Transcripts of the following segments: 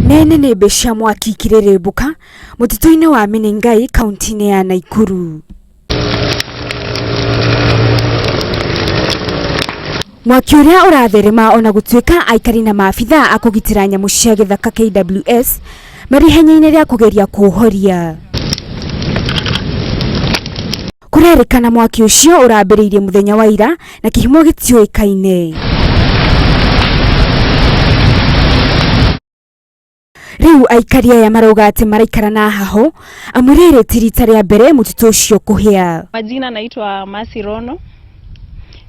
Nene nĩmbĩ cia mwaki ikĩrĩrĩmbũka mũtitũ-inĩ wa Menengai kaunti-inĩ ya Naikuru. Mwaki ũrĩa ũratherema ona gũtuĩka aikari na maabitha a kũgitĩra nyamũ cia gĩthaka KWS marĩ ihenya-inĩ rĩa kũgeria kũũhoria. Kũrerĩkana mwaki ũcio ũrambĩrĩirie mũthenya wa ira na kĩhumo gĩtiũĩkaine. Rĩu aikari aya marauga atĩ maraikara na hahũ amu rĩrĩ ti rita rĩa mbere mũtitũ ũcio kũhĩa. Majina naitwa Mercy Rono.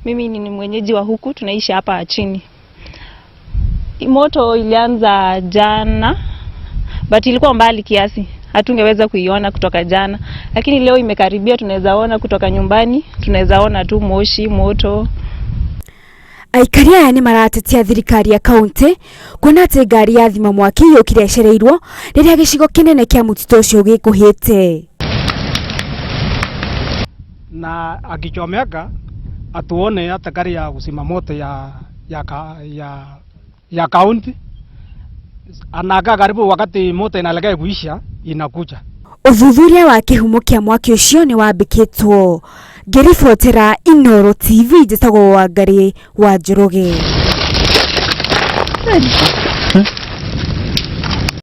Mimi ni mwenyeji wa huku, tunaishi hapa chini. Moto ilianza jana but ilikuwa mbali kiasi, hatungeweza kuiona kutoka jana, lakini leo imekaribia, tunaweza ona kutoka nyumbani, tunaweza ona tu moshi, moto. Aikari aya nĩ maratetia thirikari ya kaunti kuona atĩ ngari ya thima mwaki yũkire ĩcereirwo rĩrĩa gĩcigo kĩnene kĩa mũtitũ ũcio gĩkũhĩte. Na akichomeka atuone hata gari ya kuzima moto ya, ya, ya, ya kaunti anakaa karibu wakati moto inaelekea kuisha inakuja. Ũthuthuria wa kĩhumo kĩa mwaki ũcio nĩ wambĩkĩtwo. Ngĩribotera Inooro TV njĩtagwo Wangarĩ wa Njoroge.